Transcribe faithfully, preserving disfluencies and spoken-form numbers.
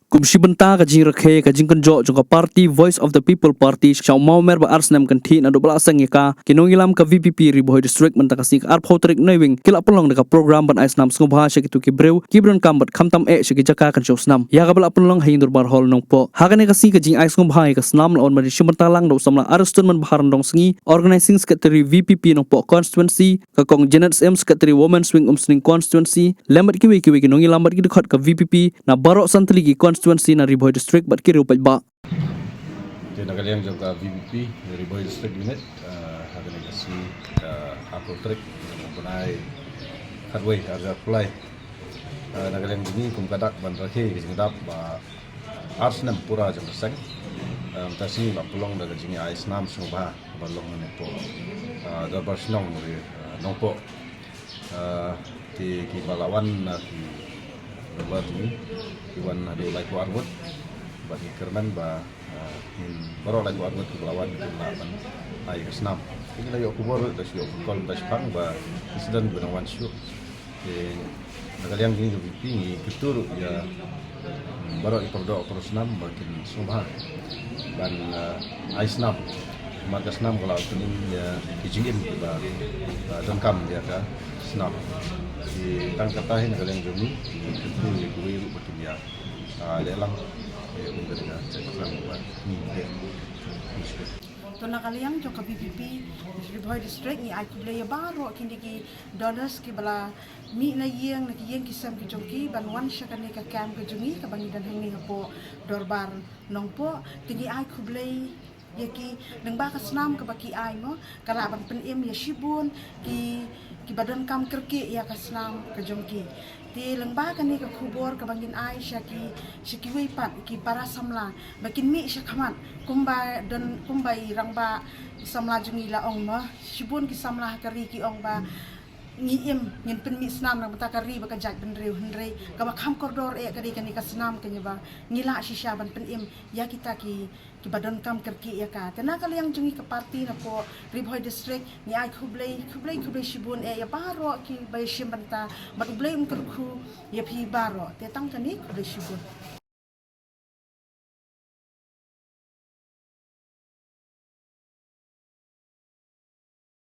Kum shi bynta ka jingrakhe ka jingkynjoh jong ka party Voice of the People Party sha u mawmer ba ar snem kynthih naduh ba la seng ïa ka, ki nongïalam ka V P P Ri Bhoi District mynta ka sngi ka arphew tarik Naiwieng ki la pynlong da ka program ban ai snam sngewbha sha kito ki briew kiba donkam bad khamtam eh sha ki jaka kynshew snam, ïa kaba la pynlong ha Ïing Dorbar Hall Nongpoh. Ha kane ka sngi ka jingai sngewbha ïa ka snam la wan ban ïashim bynta lang da u samla Ariston Manbha Ryndongsngi, Organizing Secretary V P P Nongpoh Constituency, ka Kong Janet Syiem, Secretary Women's Wing Umsning Constituency, lem bad kiwei kiwei ki nongïalam bad ki dkhot ka V P P na baroh san tylli ki constituency na Ri Bhoi District bad ki riew paidbah. Te na ka liang jong ka V P P Ri Bhoi District Unit, ah, ha kane ka sngi ka arphew tarik jong u bnai khatwei arhajar arphew lai. Ah, na ka liang jong ngi kum ka dak ban rakhe ka jingdap ba ar snem pura jong ka seng. Ah, mynta ka sngi la pynlong da ka jingai snam sngewbha ba long ha Nongpoh. Ah, Dorbar Shnong Ri, ah, Nongpoh. Ah, ki, kiba la wan na ki dorbar jong ngi ki wan haduh laiphew ar ngut. Bad ngi kyrmen ba, ah, ngin baroh laiphew ar ngut kiba la wan kin lah ban ai ka snam. Te ngi la ïoh khubor, da shu ïoh phone call mynta shaphang ba ki sdang ban wan shuh. Te na ka liang jong ngi ka V P P ngi kyntu ruh ïa, mm, baroh ki pardoh parasnam ba kin sngewbha ban, ah, ai snam. Namar ka snam ka la pynim ïa ki jingim kiba, ah, donkam ïa ka snam. Te tang kata hi na ka liang jong ngi ngi kyntu ïa kiwei ruh ba kin ïa, ah, leh lang. Te kum kane ka jingkyrmen ba ngi leh. To na ka liang jong ka V P P Ri Bhoi District ngi ai khublei ïa baroh kine ki donors kiba la mih na ïing, na ki ïing ki sem ki jong ki ban wan sha kane ka camp ka jong ngi kaba ngi don hangne hapoh Dorbar Nongpoh. Te ngi ai khublei ïa ki lyngba ka snam kaba ki ai mo ka lah ban pynim ïa shibun ki, kiba donkam kyrkieh ïa ka snam ka jong ki. Te lyngba kane ka khubor kaba ngin ai sha ki, sha kiwei pat ki para samla ba kin mih sha khmat kumba don, kumba i rangbah samla jong ngi la ong mo, shibun ki samla ha ka ri ki ong ba ngi im, ngin pynmih snam na ka bynta ka ri bad ka jaitbynriew, hynrei kaba kham kordor eh ka dei kane ka snam kane ba ngi lah shisha ban pynim ïa kita ki, kiba donkam kyrkieh ïa ka. Te na ka liang jong ngi ka party napoh Ri Bhoi District ngi ai khublei, khublei, khublei shibun eh ïa baroh kiba ïashim bynta bad U Blei un kyrkhu ïa phi baroh. Te tang kane, khublei shibun.